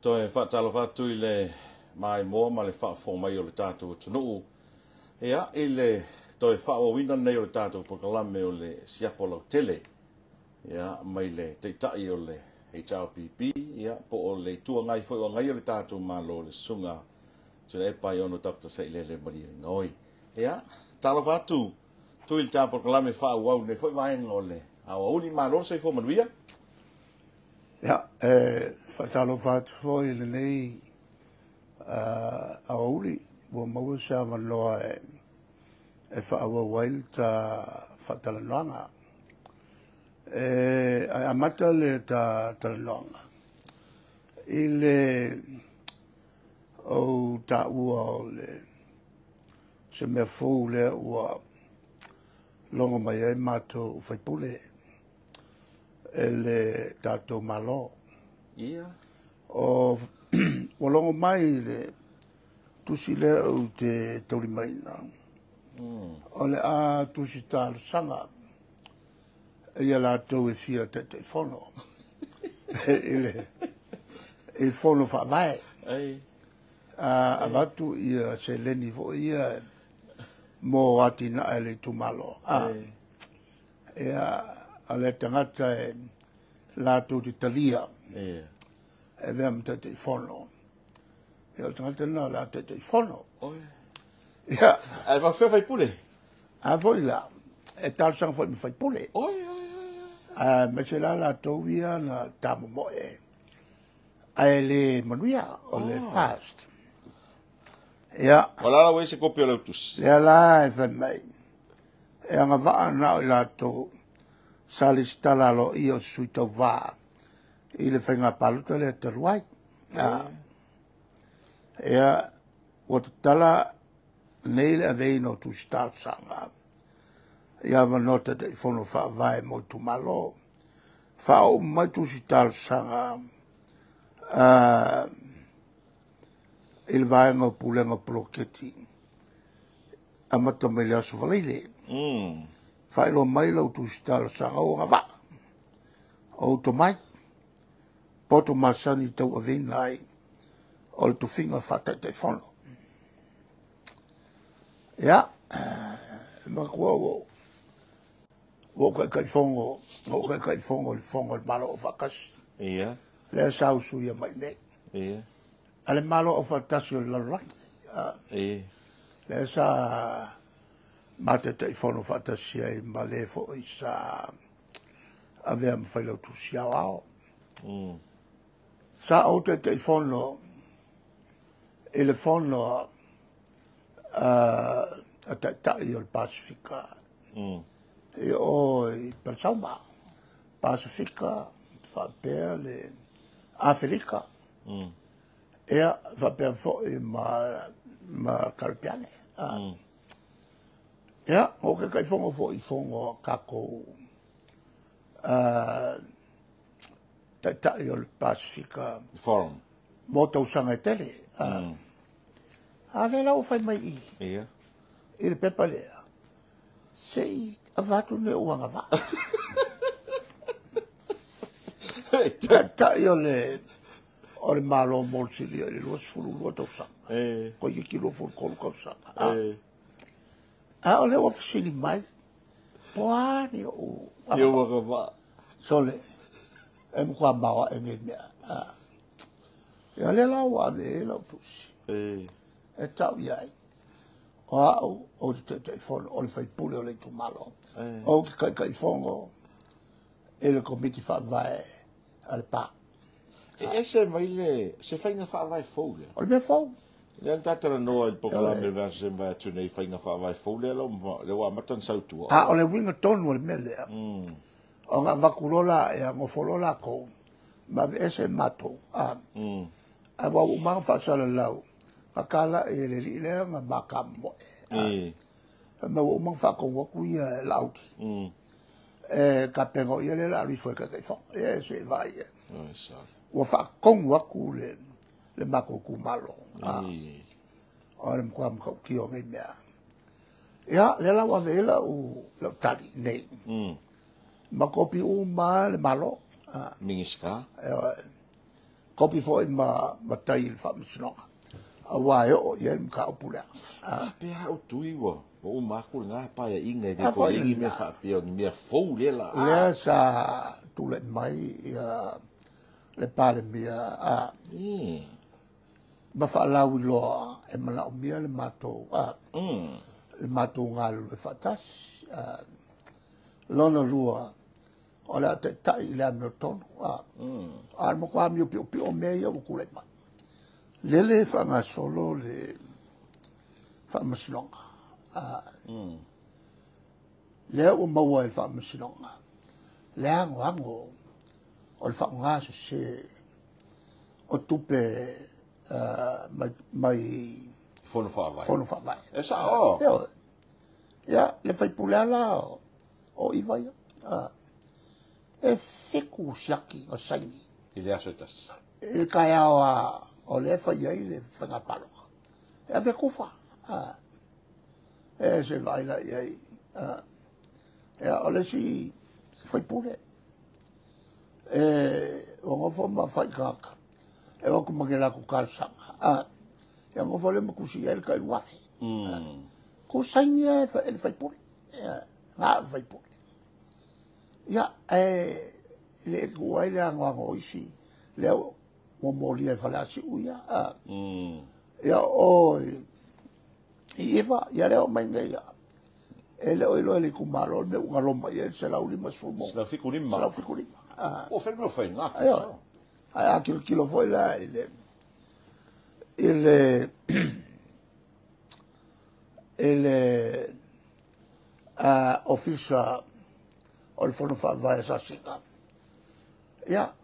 Toe faatalofa atu i le maimoa ma le faafofoga mai o le tatou atunuu. Ia, i le toe faaauauina lenei o le tatou polokalame o le Siapo Lautele, ia, mai le Taitai o le HRPP, ia, po o le Itu Agai foi o agaia le tatou Malo, le Susuga Tuilaepa Aiono Dr. Sailele Malielegaoi. Ia, talofa atu tui le tatou polokalame faaauau i lenei foi vaega o le aoauli. Malo le soifua manuia. Ia, e faatalofa atu foi i lenei aoauli ua maua se avanoa e faaauau ai le ta faatalanoaga. E ae amata le ta talanoaga i le ou taua o le se mea fou lea ua logo mai ai matou faipule e le tatou Malo. Ia. O ua logo mai le tusi lea ou te taulimaina. O le a tusi talosaga ia latou e fia taitaifono i le i fono faavae. Ei. A avatu ia seleni foi ia mo atinae le itumalo. A, ia, a le tagata e latou te talia. Ia. E avea ma taitaifono. Ia, o le tagata lena o le a taitaifono. Oi. Ia. Ae faafefea faipule? A foi la, e talosaga foi ma faipule. Oi, oi, oi, oi. Aemaise la latou ia na tamomoe ae le manuia o le fast. Ia. O la la ua i ai se kopi o lau tusi? Lea la e fai mai, e agavaa na o i latou sa lesitala aloaia o se sui tauva i le faiga palota lea talu ai. Ia, ua tatala nei le aveina o tusi talosaga i avanoa Taitaifono Faavae mo itumalo. Faaoo mai tusi talosaga i le vaega o Pulega o Poloketi amata mai le aso Faraile. Faailoa mai lau tusi talosaga o agavaa, o tomai, poto masani tauaveina ai o le tofiga faataitaifono. Ia, e manatua ua ou taitaifono, na ou taitaifono i le Fono a le Malo Aufaatasi. Ia. Lea sa usuia mai nei. Ia. A le Malo Aufaatasi o le lalolagi. Ia. Lea sa ma taitaifono faatasi ai ma le foi sa avea ma failautusi aoao. Sa ou taitaifono i le fono a taitai o le Pasefika i o i Palesauma. Pasefika faapea le Afelika. Ia, faapea foi ma Karipiane. Ia, o taitaifono foi i fono a tatou taitai o le Pasefika Forum mo tausaga e tele. A lea la ua fai mai i Ia. i le pepa lea, se i avatu ne ou agavaa. Taitai o le Malo mo le silia i le 22 tausaga. E. Koe ki 23 tausaga. A o lea ua fesili mai, po a ni ou Ni ou agavaa. Sole, e matua maoae nei mea. Ia lea la ua ave ai lau tusi. E tau i ai, o au ou te taitaifono, o le faipule o le itumalo. Ou te taitaifono i le komiti faavae a le PA. E ese mai le se faiga faavae fou lea. O le mea fou. Lea na talanoa i le polokalame le aso se mavae atu nei, faiga faavae fou lea lea ua amata ona sautua. A o le uiga tonu o le mea lea. O ngā avatu loa la, ia nofo loa latou, ma aveese matou. Ae ua uma ona faasalalau, na talai e le alii lea na matamoe. Fai mai ua uma ona faatonu atu ia e Laauli. E tapena o ia lea la alu ifo e taitaifono. Ia se i vaai ai. Oi, sorry. Ua faatonu atu le matou itumalo. O le matua matautia o nei mea. Ia, lea la ua ave ai lau tali nei. Ma kopi uma le Malo. Minisita. E, Kopi foi ma matai i le faamasinoga, auā e oo i ai le mataupu lea. Faapea o tui ua uma atu lena paeaiga e le toe i ai ni mea faapea o ni mea fou lea la. Lea sa tulai mai ia le Palemia a ma faalauiloa e manaomia le matou le matou galulue faatasi. Lona lua, o le a taitai i le amiotonu, a o le matua amio piopio mea ia ua tulai mai. Lele e faagasolo le faamasinoga, lea ua maua e le faamasinoga le anoano o le faaaoga sese o tupe mai Fono Faavae. Fono Faavae. E sao. Ia, le faipule ala o Iva ia, e 7 siaki o saini i le aso e tasi. I le taeao o lea fai ai le faiga palota. E ave kufa. E se vaai la i ai. Ia, o le isi faipule, e ua nofo ma fai tagata, e o atu ma ke latou talosaga. Ia nofo lea ma tusi ai le tai 2,000. Ku saini e le faipule. Na o le faipule. Ia, e le tua ai le anoano o isi, lea ua molia e Faleasiu ia. Ia, o i Iva, ia lea o mai nei ia. E le o iloa e le itumalo le mea ua galoma i ai le 150 mo. 175. 175. O fai mea fai ngā. Aio. Ai a kilokilo foi la i le i le i le ofisa o le Fono Faavae Sasina. Ia,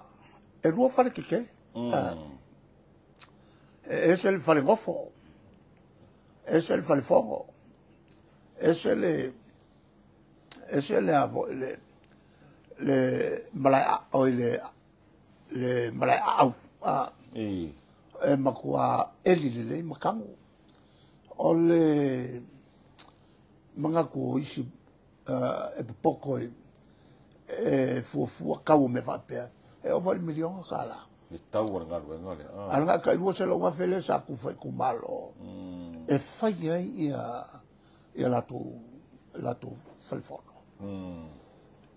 e 2 fale tetele. E ese le fale gofo, ese le fale fono, ese le avo le malae o le malae au. E matua eli lelei makago. O le manatu o isi e popoko e fuafua kau o mea faapea, e ova le miliona tala. Le tau o le galuega lea. A le tai 200,000 lea sa tufa i itumalo, e fai ai ia latou falefono.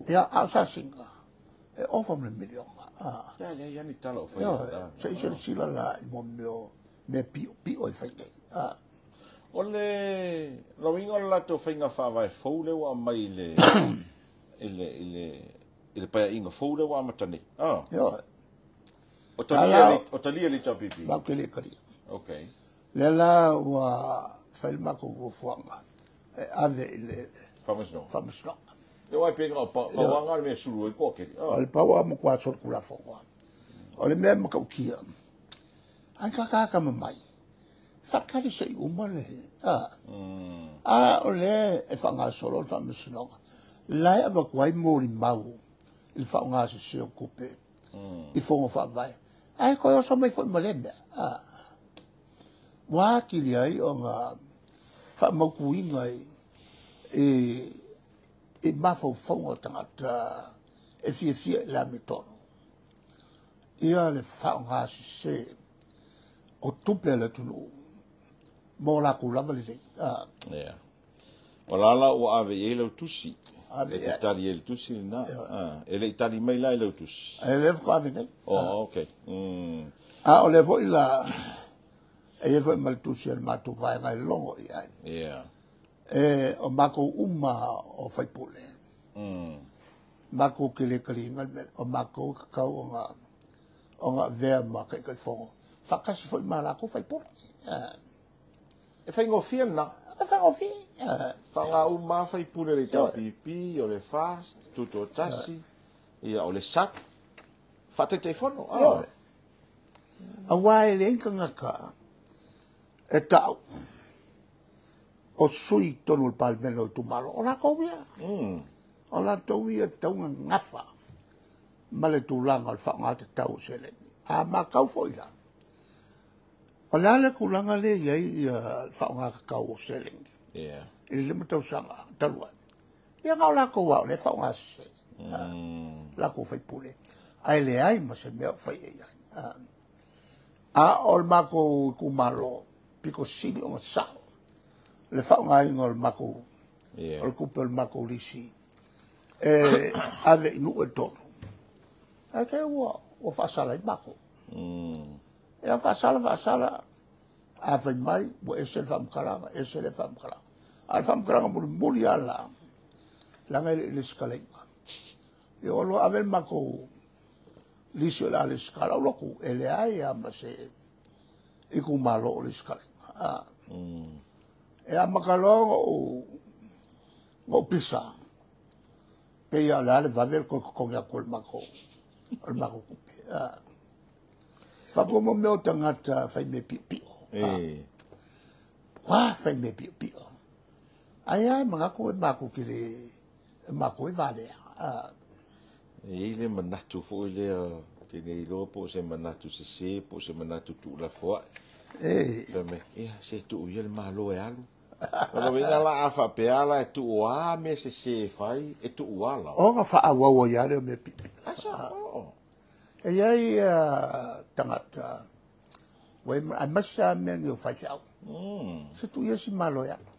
Ia, a o sasiga, e ova ma le miliona. Ia, leai ni tala o fai. Se i silasila la i mea mea piopio e fai nei. O le lauiga o le latou faiga faavae fou lea ua aumai i le i le paeaiga fou lea ua amata nei. Ioe. O talia le HRPP. Mau te le talia. Okay. Lea la ua fai le matou fuafuaga e ave i le faamasinoga. E oai pega o pauanga le mea sulu ai koa keli. O le paua matua solitulafono. O le mea matautia, ai kakaka mamai, whakari se i uma le. A o le e whangasolo le whaamasinoga. Lai awakuai mōri mau i le whaongā se o kupe i whongo whaavae. Ai koe oso mai fo i male mea. Wā kiri ai o ngā whaamaukuinga i mawhauwhaunga tangata e fia fia i la me tono. Ia le whaongā se o tupe le tunu mō lākou lava lelei. Ia. O lala ua ave i ai lau tusi. E te tali e le tusi lena. E le i tali mai la i lau tusi. E le whako ave nei. Oh, ok. A o le foi la, e ia foi ma le tusi a le mātou vaega e logo i ai. Ia. E o mākou uma o whaipule. Mākou ke le kalinga, o mākou kakau o ngā vea ma kaikai whongo. Whakasi foi ma lākou whaipule. E whaingofia na. E whaingofia. Whanga uma whaipule le HRPP, o le FAST, tuto tasi, ia o le SAP. Whatetei whono. A wā e le inka ngaka e tau o sui tonu le palemene o itumalo. O lākou ia. O lātou ia taunga ngafa ma le tulaga o le faaaoga tatau o seleni. A makau foi la. O le ale kulaga le iai ia le faaaoga tatau o seleni. I le 5 tausaga talu ai. Ia nga o lākou a o le faaaoga sese. Lākou faipule. Ae leai ma se mea o fai e ai. A o le matou itumalo, pito sili ona sao le faaaogaina o le matou o le tupe o le matou lisi e ave i nuu e 3. Ae te ua faasala ai matou. E faasala, a fai mai, ua ese le faamatalaga, ese le faamatalaga. A le faamatalaga mulimuli lava la, leaga e le i lesitalaina. Ia o lo ave le matou lisi o le a lesitala, o lotu e leai lava ma se itumalo o lesitalaina. E amata loa ona ou pisa, pei o le a le vave le toe totogi atu o le matou tupe. Faapea mo mea o tagata fai mea piopio. Ua fai mea piopio. Ai ai manatu e matou te le matou e valea. E i le manatu foi lea te nei loa po o se manatu sese po o se manatu tuulafoai. Fai mai, ia se tuu ia le malo e alu. O le uiga la a faapea la e tuu a mea sese e fai, e tuu a la. Ona faaauau ai lava lea o mea piopio. Asa, o. E i ai tagata, aemaise lava mea nei o faifeau. Se tuu ia si malo e alu.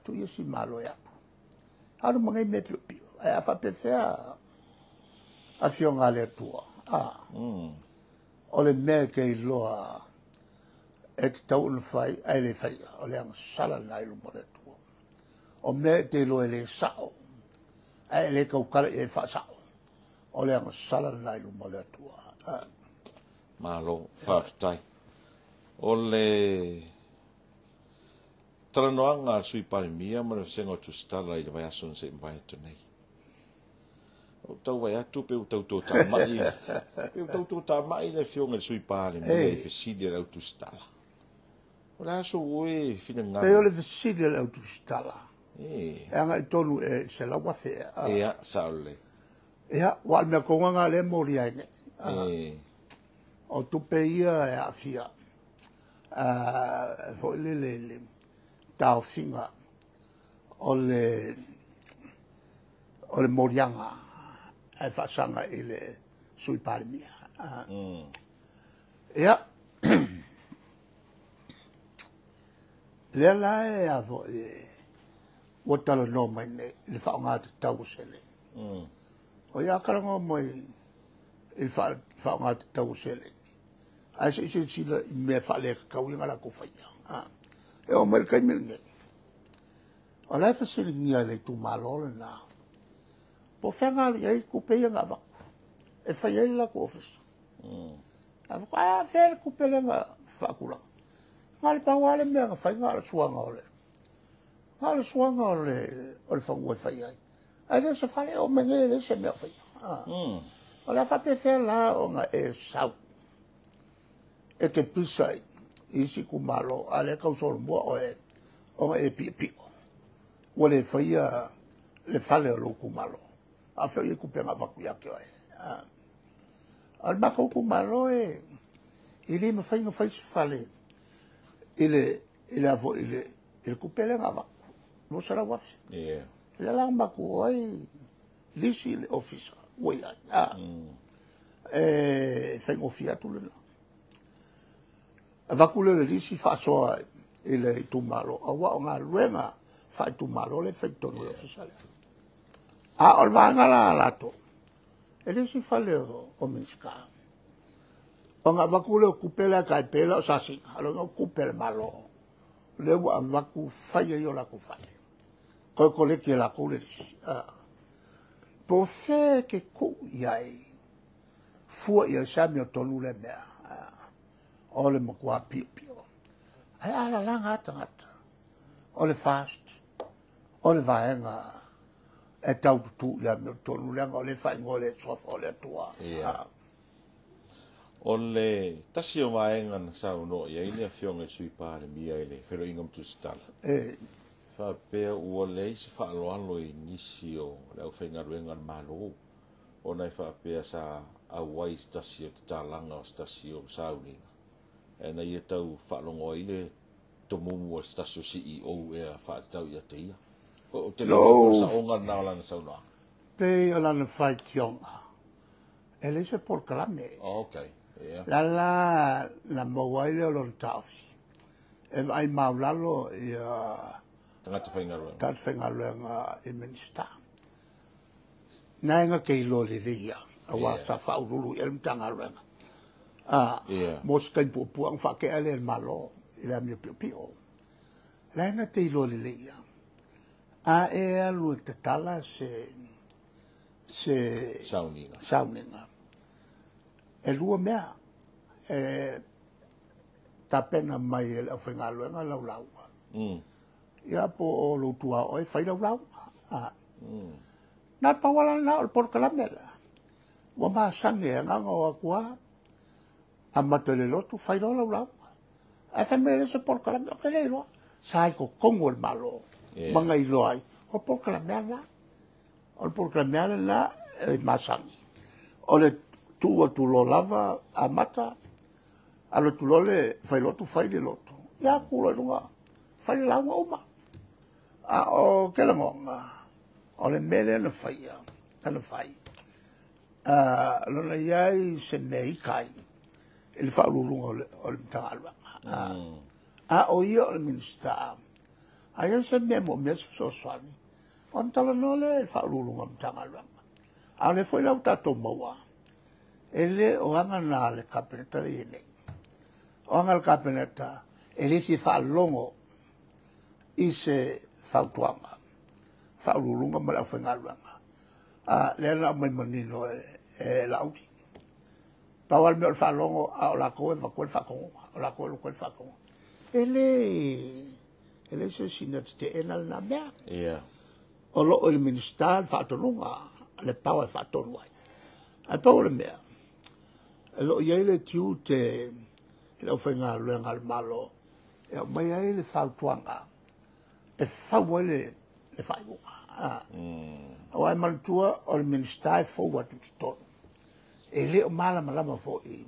Tuu ia si malo e alu. Alu ma nei mea piopio. Ae a faapefea afioga a le Atua. O le mea e te iloa e tatau ona fai, ae le faia. O le agasala lena i luma o le Atua. O mea e te iloa e le sao, ae le tautala i e faasao. O le agasala lena i luma o le Atua. Malo, faafetai. O le talanoaga a le Sui Palemia ma le Vasega o Tusitala i le vaiaso na se i mavae atu nei. O tau vai atu pe ua tau totamai, pe ua tau totamai le afioga i le Sui Palemia i fesili a le au Tusitala. O le aso ua e finagalo. Pe o le fesili a le au Tusitala. E agai tonu e 100,000. Ia, sao lelei. Ia, ua le mea tonu lena lea e molia ai nei. O tupe ia e aafia foi lele le taofiga o le moliaga e faasaga i le Sui Palemia. Ia, lea la e a foi ua talanoa mai nei i le faaaoga tatau o seleni. O ia talanoa mai i le faaaoga tatau o seleni. Ae se i silasila i mea faaletatau ia na latou faia. E oo mai le taimi lenei. O la e fesiligia e le itumalo lena. Po o fea na alu i ai tupe ia na avatu. E fai ai le latou ofisa. Avatu, a fea le tupe lea na faatulaga. Na o le pau lava le mea na fai na o le suaga o le. Na o le suaga o le fanua e fai ai. Ae le se fale o mai nei e le se mea o faia. O le a faapefea la ona e sau. E te pisa i isi itumalo, a lea tau solomua oe ona e piopio. Ua le faia le fale o lou itumalo. A fea i tupe na avatu ia te oe. O le matou itumalo e le mafai ona fai se fale i le i le tupe lea na avatu. 200,000. Le la matou ai lisi le ofisa ua i ai. E faigofie atu lena. Avatu le lisi faasoa i le itumalo, aua o galuega faaitumalo le fai tonu le ofisa lea. A o le vaega la a latou, e le isi fale o Minisita. Ona avatu lea o tupe lea tai pei la o sasiga, o le tupe a le Malo. Lea ua avatu fai ai o latou fale. Koe koleki e latou le lisi. Po o fea ke tuu i ai, fua i ai se amio tonu le mea. O le matua piopio. Ae alalaga a tagata. O le fast, o le vaega e tau tutu i le amio tonu leaga o le faaigoa le suafa o le Atua. O le tasi o vaega na saunoa i ai le afioga i le Sui Palemia i le feloiga ma Tusitala. Faapea ua leai se faaaloalo i nisi o le aufaigaluega a le Malo, ona e faapea sa auai se tasi o tatalaga o se tasi o sauniga. E na ia tau faalogo ai le tomumu o se tasi o CEO ea faatatau ia te ia. O te le o saoga na o lana saunoaga. Pei o lana faitioga, e leai se polokalame. Okay. La la na maua ai lea o lona taofi e vaai maulalo ia tagata faigaluega. Tagata faigaluega i Minisita. Na e ke iloa lelei ia, auā sa faauluulu i ai le Matagaluega. Mo se taimi puupuu ona faatea lea e le Malo i le amio piopio. La e na te iloa lelei ia. A e alu e tatala se sauniga. Sauniga. E lua mea e tapena mai e le aufaigaluega lau lauga. Ia po o lou tuaoi fai lau lauga. Na pau ala lena o le polokalame la. Ua masani e agaga o atu lava, amata i le lotu, fai loa lau lauga. Ae fai mai e le o se polokalame, ou te le iloa. Sa i totonu o le Malo, ma na iloa ai, o le polokalame lava lena. O le polokalame lava lena e masani. O le tuu atu loa lava amata, alu atu loa le fai lotu, fai le lotu. Ia tu loa i luga, fai le lauga uma. A o ke lagona, o le mea lea na faia, na fai, lona iai se mea ita ai i le faauluuluga o le Matagaluega. A o ia o le Minisita, a iai se mea moomia se fesoasoani, ona talanoa lea i le faauluuluga o le Matagaluega. A o lea foi la ua tatou maua, e le o aga na le Kapeneta le i nei. O aga le Kapeneta, e le fia faalogo i se fautuaga, faauluuluga ma le aufaigaluega. Lea na aumai manino e Laauli. Pau lava le mea o le faalogo, a o latou e avatua le faatonuga. O latou e avatua le faatonuga. E le se isi na teteena lena mea. O loo i le Minisita le faatonuga, le power e faatonu ai. Ae pau o le mea, e loo i ai le tiute i le aufaigaluega a le Malo, e aumai ai le fautuaga, e fau ai le faaiuga. Aua e manatua o le Minisita e fou atu i totonu. E le o malamalama foi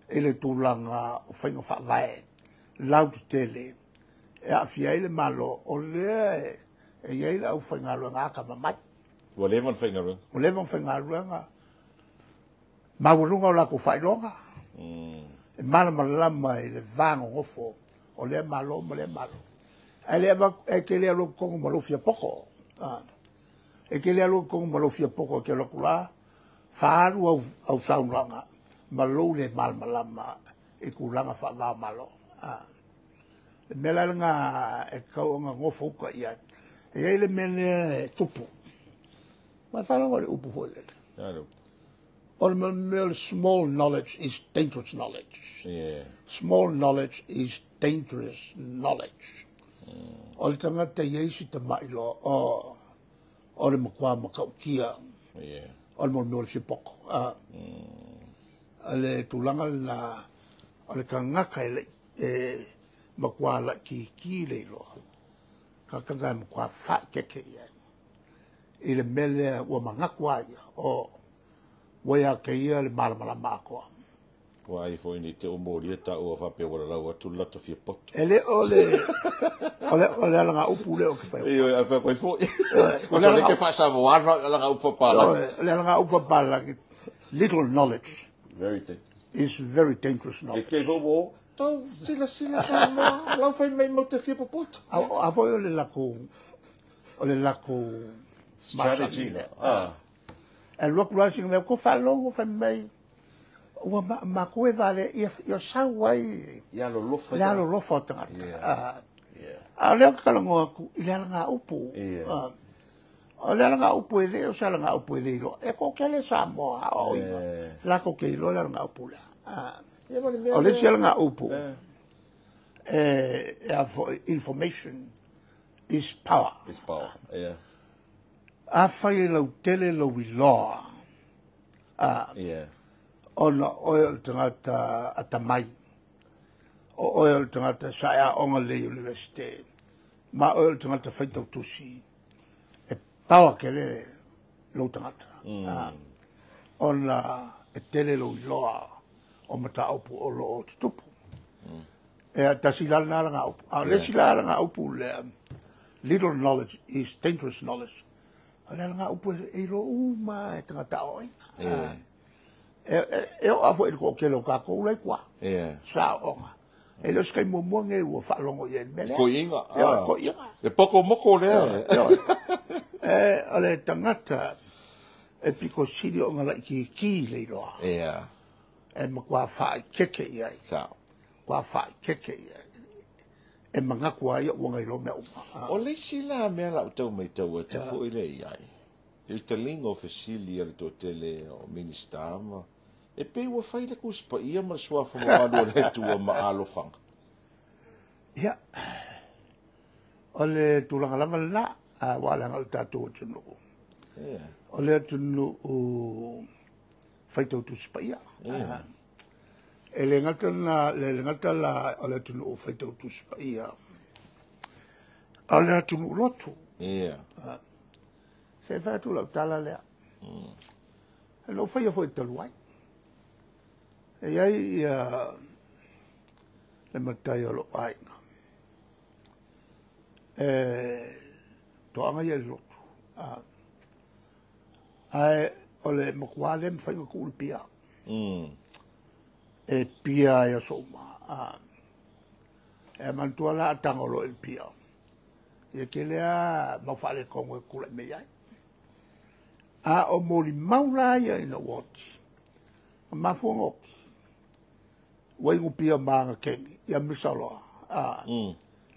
i le tulaga o faiga faavae lautetele e aafia ai le Malo, o lea e i ai le aufaigaluega atamamai. Ua leva ona faigaluega. Ua leva ona faigaluega, maualuga o latou faailoga, e malamalama i le va nonofo o lea Malo ma lea Malo. Ae le avatu, e te le alu atu tonu ma lou fia poto. E te le alu atu tonu ma lou fia poto, e te alu atu la, faaalu au saunoaga ma lou le malamalama i tulaga faava o Malo. Le mea la lena e tatau ona nofo uta i ai. E i ai le mea lea e tupu. Ma faalogo i le upu foi lele. O le mea o le small knowledge is dangerous knowledge. Small knowledge is dangerous knowledge. O le tagata i ai si tamai loa, o le matua matautia. O le mea o le fia poto. O le tulaga lena, o le tagata e matua laititi le iloa. Tagata e matua faaitete i ai. I le mea lea ua manatu ai, o ua ia te ia le malamalama atoa. Ua ai foi ni te o molia ta ua faapea ua lalau atu le lato fia poto. E le o le, o le alanga upu le o ke whai. E a whai koe foi. O le ke whasamoa alanga upu whapalagi. O le alanga upu whapalagi. Little knowledge. Very dangerous. Is very dangerous knowledge. E ke fo mo, tau sila sila Samoa, lau whai mei mau te fia popoto. A foi o le lako strategy. E lua kula singa mea, ko whalongo whai mai, ua makou e vale, ia sau ai ia lolofa. Le alolofa o tagata. A o lea kalango aku i le alanga upu. O le alanga upu e le o se alanga upu e le iloa. E ko kele Samoa o iga. Lako ke iloa le alanga upu lea. O le isi alanga upu, e a foi, information is power. Is power, yeah. A fai e lau tele lau iloa. Ona oe o le tagata atamai. O oe o le tagata sa e aoga le universite. Ma oe o le tagata faitau tusi. E pawa kele lou tagata. Ona e tele lou iloa o mataupu o loo tutupu. E tasi la lena alanga upu. A o le isi la alanga upu lea, little knowledge is dangerous knowledge. O le alanga upu e iloa uma e tagata aoaina. E oo lava foi i le toatele o tatou la i tua. Saoaoga. E le o se taimi muamua lenei ua faalogo i ai i le mea lea. Toeaiina. Ioe, toeaiina. Le poto moto lea. Ioe. O le tagata e pito sili ona laitiiti le iloa. E matua faaeteete i ai. Sao. Matua faaeteete i ai. E manatu lava ia ua na iloa mea uma. O le isi la mea la ou tau matau atu foi lea i ai, i le taliga o fesili a le toatele o Minisita ma, e pei ua fai le Tusi Paia ma le Suafa mamalu o le Atua ma alofaga. Ia, o le tulaga lava lena, aua leaga o le tatou atunuu. O le atunuu faitau Tusi Paia. E le gata na, le gata la o le atunuu faitau Tusi Paia, o le atunuu lotu. Se i fai atu lau tala lea. E lou faia foi talu ai. E i ai ia le matai o lou aiga. E toaga ia i le lotu. Ae o le matua le mafai ona tuu le pia. E pia ai aso uma. E manatua la a tago loa i le pia. Ia tele lava mau faaletonu e tulai mai ai. A o molimau la ia ina ua oti, na mafua ona oti, ua inu pia ma ana keni, ia misa loa.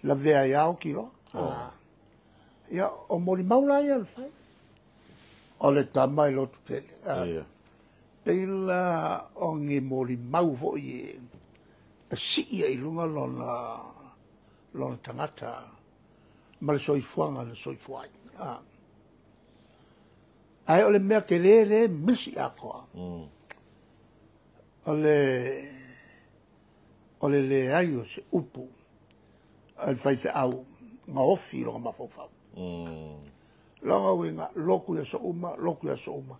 Lavea ai lava oti loa. Ia, o molimau la ia na fai. O le tama i lotu tele. Pei la o ni molimau foi e sii ai i luga lona tagata ma le soifuaga na soifua ai. Ae o le mea tele le misi atoa. O le leai o se upu a le faifeau na ofi i lona mafaufau. Lona uiga, lotu i aso uma, lotu i aso uma.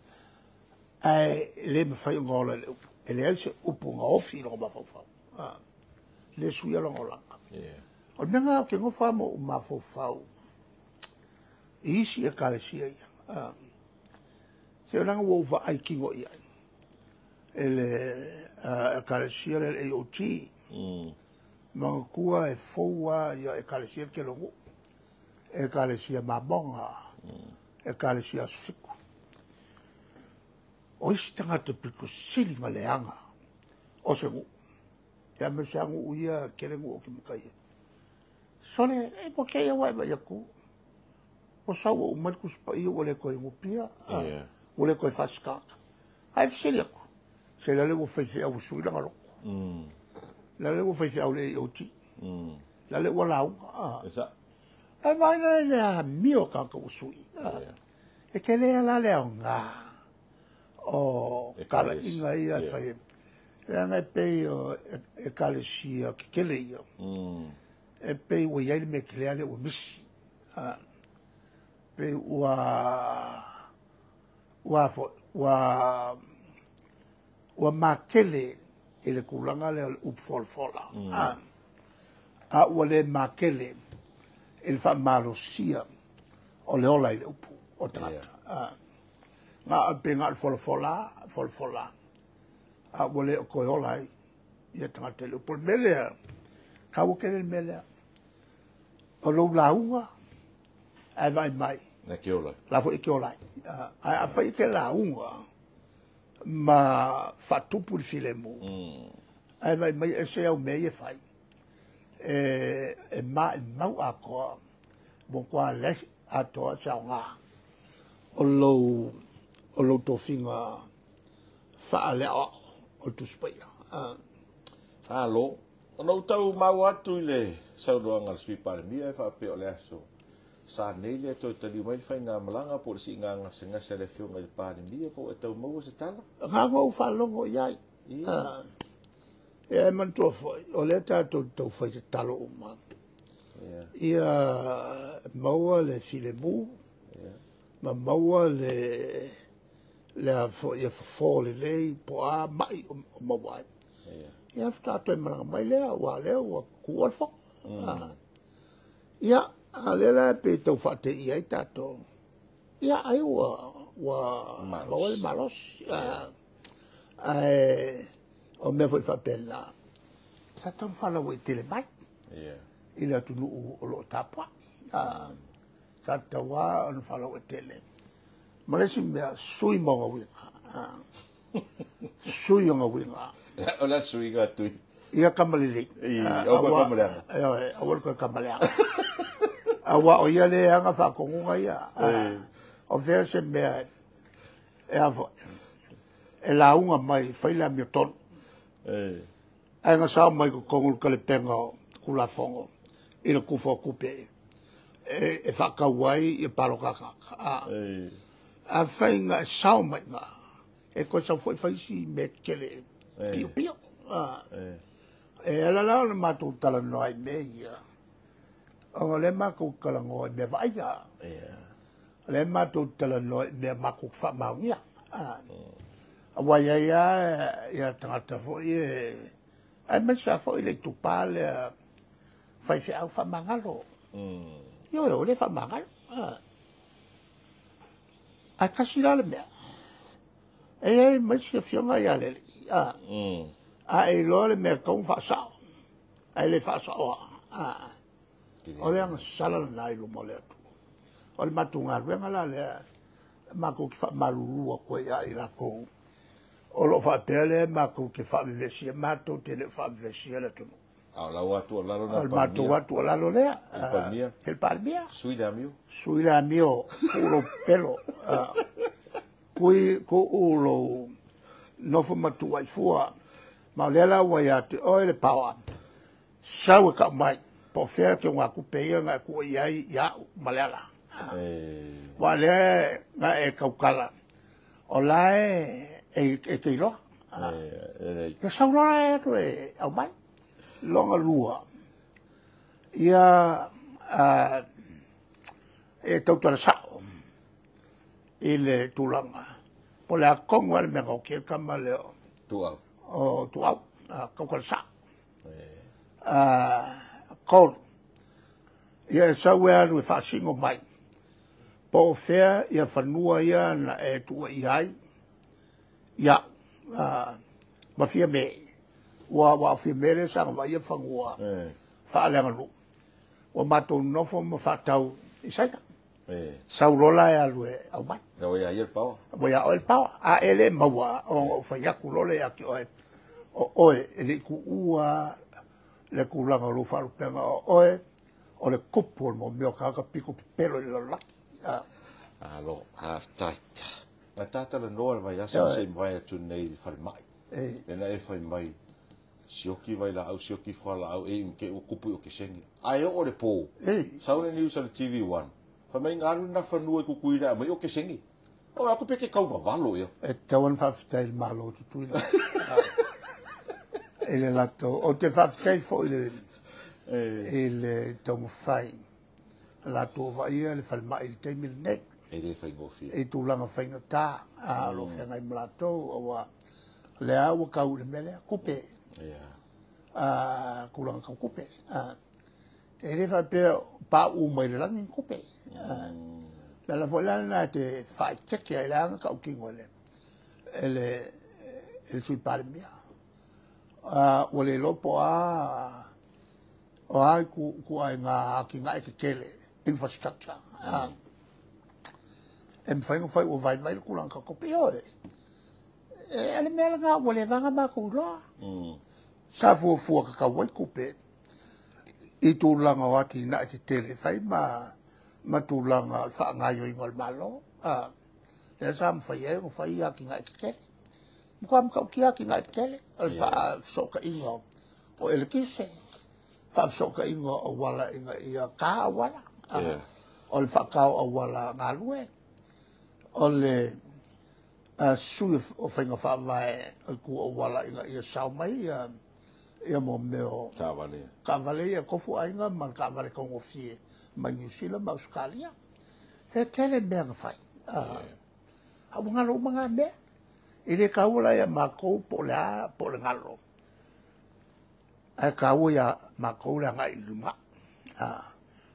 Ae le mafai ona ola i le upu. E leai se upu na ofi i lona mafaufau. Le suia lona olaga. O le mea lena ou te nofo lava ma ou mafaufau i isi ekalesia ia. Se o leaga ua ou vaai tino i ai. E le ekalesia le AOG. Manatua e fou lava ia ekalesia le tele o nuu. Ekalesia Mamoga, ekalesia Aso Fitu. O isi tagata pito sili na leaga o se nuu. Ia me se nuu ia tele nuu o ki matai. Sole, e po ke ia wai vai aku. O sau o umai le Tusi Paia ua le toe inupia, ua le toe faasikata. Ae fesili atu, se la le ua faifeau ua sui lana lotu. La le ua faifeau le AOG. La le ua lauga. Ae vaai la i le amio o tagata ua sui. E tele la le aoga o talaiga ia e fai. Leaga e pei o ekalesia kekele ia. E pei ua i ai le mea tele lea ua misi. Pei ua matele i le tulaga lea o le upu folafola. A ua le matele i le faamalosia o le ola i le upu o tagata. Nga pe nga le folafola, folafola. A ua le o toe ola ai ia tagata i le upu. O le mea lea, taua tele le mea lea. O lou lauga, ae vaai mai. E ke ola. La foi e ke ola ai. Ae a fai e ke lauga ma faatupu le filemu. Ae vaai mai e se au mea ia fai. E ma e mau atoa mo kua le atoa se aoga o lou tofiga faaleaoao o le Tusi Paia. Alo, ona ou tau maua atu i le saunoaga a le Sui Palemia e faapea o le aso sa nei lea toe taliu mai le faigamalaga po o le siiga gasegase a le afioga i le Palemia po o e tau maua se tala. Gaga ou faalogo i ai. Ia e manatua foi, o lea tatou tau fai tatalo uma. Ia maua le filemu, ma maua le foi ia fofo lelei po a mai o maua ai. Ia faatoa toe malaga mai lea, ua lea ua tuua le fono. Ia, a lea la pe tau faatei ai tatou. Ia, ai ua maua le malosi. Ae o mea foi faapena, sa tatau ona faalauaitele mai i le atunuu o lo o tapuai. Sa tatau lava ona faalauaitele. Ma le isi mea, sui ma ona uiga. Sui ona uiga. O le a suiga tui? Ia kama lelei. Aua koe kama leaga. Aua le koe kama leaga. Aua o ia le aga faatonuga ia. O fea se mea e a foi, e lauga mai, fai le amiotonu. Ae na sao mai totonu le talepega o Tulafono i le tufa o tupe e faatau ai ia palota a tagata. Afai na e sao mai i ina, e toe sau foi fai isi mea tetele piopio. E ala la ona matou talanoa i mea ia, ona o lea matou talanoa i mea vaaia. O lea matou talanoa i mea matou te faamaonia. Aua e i ai lava ia tagata foi e, aemaise lava foi le itupa lea faifeau faamagalo. Ioe, o lea faamagalo. Ae tasi la le mea, e i ai ma isi afioga ia le alii, a e iloa le mea e tatau ona faasao, ae le faasaoa. O le agasala lena i luma o le Atua. O le matou galuega la lea, matou te faamalulu atu ai ia i latou o lo o faapea lea matou te faavevesia, matou te le o faavevesia le atunuu. A o lau atualalo na. O le matou atualalo lea. I le Palemia. I le Palemia. Sui le amio. Sui le amio, tuu lou pepelo. Kui, tuu lou nofo ma tuuai fua. Ma o lea la ua ia te oe le power. Sau e kau mai, po o fea teugatupe ia na e tuu i ai ia au ma Leala. Aua o lea na e tautala, o la e te iloa. Ia sau loa la e atu e aumai. Lona lua, ia e tautala sao i le tulaga, po o le a tonu lava le mea na oti ai le tama lea o Tuau. O Tuau, tautala sao. Tolu, ia e sau e alu e faasino mai, po o fea ia fanua ia na e tuuaia ai ia ma Fiame. Ua o Fiame lea sa na vaaia fanua faaleaganuu. Ua matou nofo ma faatau i Saina. Sau loa la e alu e aumai. Ua ia ia le paoa. Ua ia oe le paoa. A e le maua, ona ou fai atu loa lea ia te oe, o oe e le i tuua le tulaga o lou faalupega, o oe o le tupu o le mea o tagata pito pepelo i le lalolagi. Alo, faafetai. Na tatalanoa le vaiaso se i mavae atu nei i le falemai. Lena e fai mai, sioki vailaau, sioki fualaau, e i te ua kupu i o kesegi. Ae oo le po, sau le news a le TV1, fai mai na alu na fanua i Kukuila e aumai o kesegi. O aku pe ke kau vavalo ia. E tatau ona faafetai i le Malo o Tutuila i le latou. Ou te faafetai foi i le taumafai a latou vaaia le falemai i le taimi lenei. E le faigofie. I tulaga faigata o lo o feagai ma latou, aua o lea ua tau i le mea lea, tupe. Tulaga tau tupe. E le faapea pauu mai le lagi ni tupe. Le ala foi la lena e te faaeteete ai le aga tautino e le Sui Palemia. Ua le iloa po a o a ituaiga atinae tetele, infrastructure. E mafai ona fai ua vaivai le tulaga tau tupe. Ioe, e le mea lena ua leva ona matou iloa. Sa fuafua tatau ai tupe i tulaga o atinae tetele e fai ma tulaga o le faagaoioiga o le Malo. Lea sa mafai ai ona fai atinae tetele. Matua matautia atinae tetele, o le faafesootaiga o eletise, faafesootaiga o auala ina ia ta auala, o le faatao auala galue, o le sui o faiga faavae o itu auala ina ia sao mai ia mo mea o taavale. Taavale ia tofu aiga ma le taavale taugofie mai Niu Sila ma Ausetalia. E tele mea na fai. A ua galo uma ngā mea. E le taua la ia matou po o le a po o le galo. Ae taua ia matou le agai i le lumanai.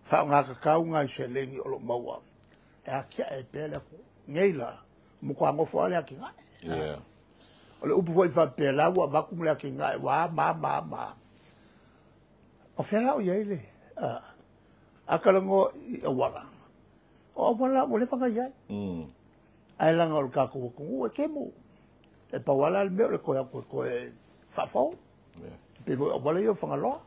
Faaaoga tatau nai seleni o lo o maua e atiae ai pea le atunuu. Nei la, matua nofo lava le atinae. O le upu foi faapea la ua avatu ma le atinae ua ma ma ma. O fea la o i ai le a talanoa i auala. O auala ua leva ona i ai. Ae leaga o le tatou atunuu e kemu. E pau lava la le mea o le toe atu e toe faafou. E pei foi o auala ia o Fagaloa.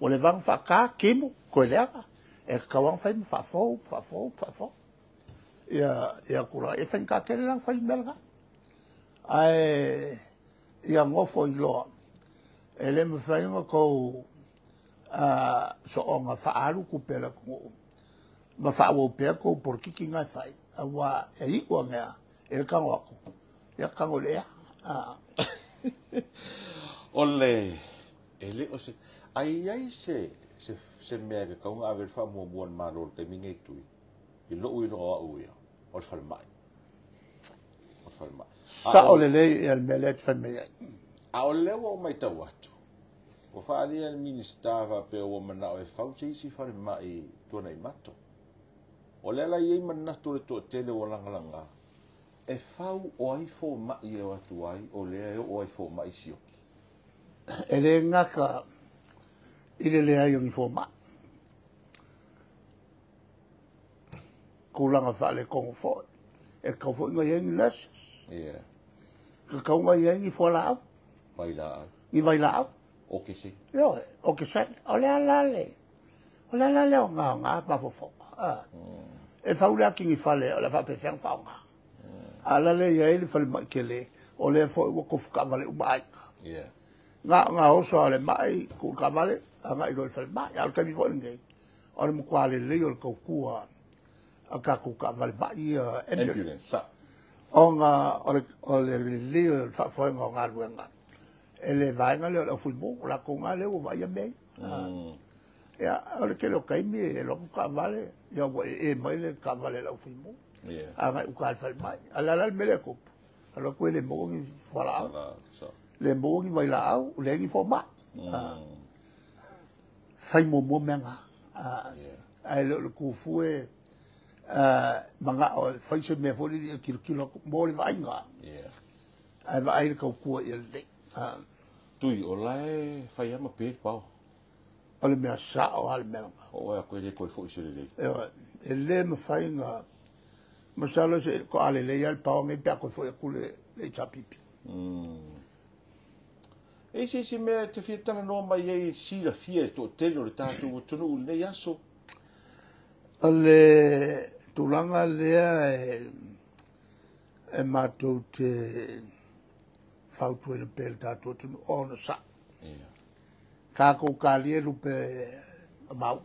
Ua leva ona faata, kemu, toe leaga. E tatau lava ona fai ma faafou, faafou, faafou. Ia tulaga, e faigata tele la ona fai le mea lena. Ae ia nofo iloa, e le mafai ona tou soona faaalu tupe a le atunuu ma faaauau pea tou polokiki na e fai, aua e iu ane lava e le tago atu, ia tago i le ea. O le, e le o se, a i ai se mea e tatau ona ave le faamuamua a le Malo i le taimi lenei Tui, i lou iloa o au ia, o le falemai. O le falemai. Sao lelei ia le mea lea e te fai mai ai. A o lea ua ou matau atu, ua faaalia e le Minisita faapea ua manao e fau se isi falemai i Tuanaimato. O lea la e i ai manatu o le toatele ua lagalaga, e fau o ai fomai e o atu ai, o lea e oo ai fomai sioki. E le gata i le leai o ni fomai. Tulaga faaletonu foi, e tatau foi ona i ai ni nurses. E tatau ona i ai ni fualaau. Vailaau. Ni vailaau. Okesene. Ioe, okesene. O le a la le, o le a la le aoga o na mafaufauga. E fau le ati ni fale o le a faapefea ona faaaoga. A la le i ai le falemai tele, o lea foi ua tofu taavale uma aiga. Na o na oso a le mai, tuu le taavale, agai loa i le falemai. A o le taimi foi lenei, o le matua lelei o le tautua a tatou taavale mai ia ambulance. Ona o le lelei o le faafoega o galuega e le vaega lea o le aufuimu, o latou na lea ua vaaia mea ia. Ia, o le tele o taimi e alu atu taavale, ia ua ee mai le taavale a le aufuimu, agai uta i le falemai. A o le a la le mea lea e tupu? Alu atu e le maua ni fualaau, le maua ni vailaau, leai ni fomai. Fai muamua mea na. Ae le o le tufue manao e fai se mea foi lele e tilotilo atu mo le vaaiga. Ae vaai le tautua ia lelei. Tui, o la e fai lava ma pe le paoa. O le mea sao lava le mea lena. O oe atu e le toe foi se lelei. E le mafai na masalo se toa lelei lava le paoa nei pe a toe foi atu le HRPP. E i se isi mea e te fia talanoa mai ai e silafia e toatele o le tatou atunuu i lenei aso? O le tulaga lea e matou te fautuaina pea le tatou atunuu ona sa. Tatou talia lupe mau.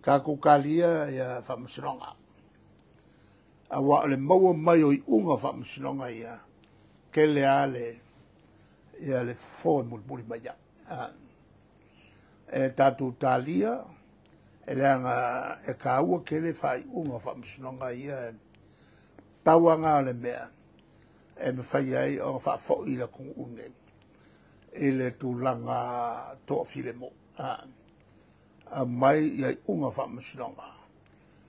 Tatou talia ia faamasinoga. Aua o le maua mai o iuga o faamasinoga ia, tele lava le, ia le fofo e mulimuli mai ai. E tatou talia, e leaga e taua tele faaiuga o faamasinoga ia, pau lava o le mea e mafai ai ona faafoi le atunuu lenei i le tulaga toafilemu. Aumai ia iuga o faamasinoga,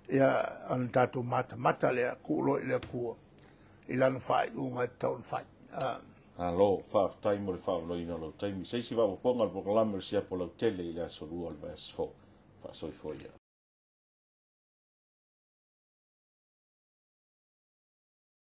ia ona tatou matamata lea, tuu loa i le Atua i lana faaiuga e tatau ona fai. Malo, faafetai mo le faaavanoaina o lou taimi. Se isi faaopoopoga o le polokalame o le Siapo Lautele i le aso 2 o le vaiaso fou. Faasoifua ia.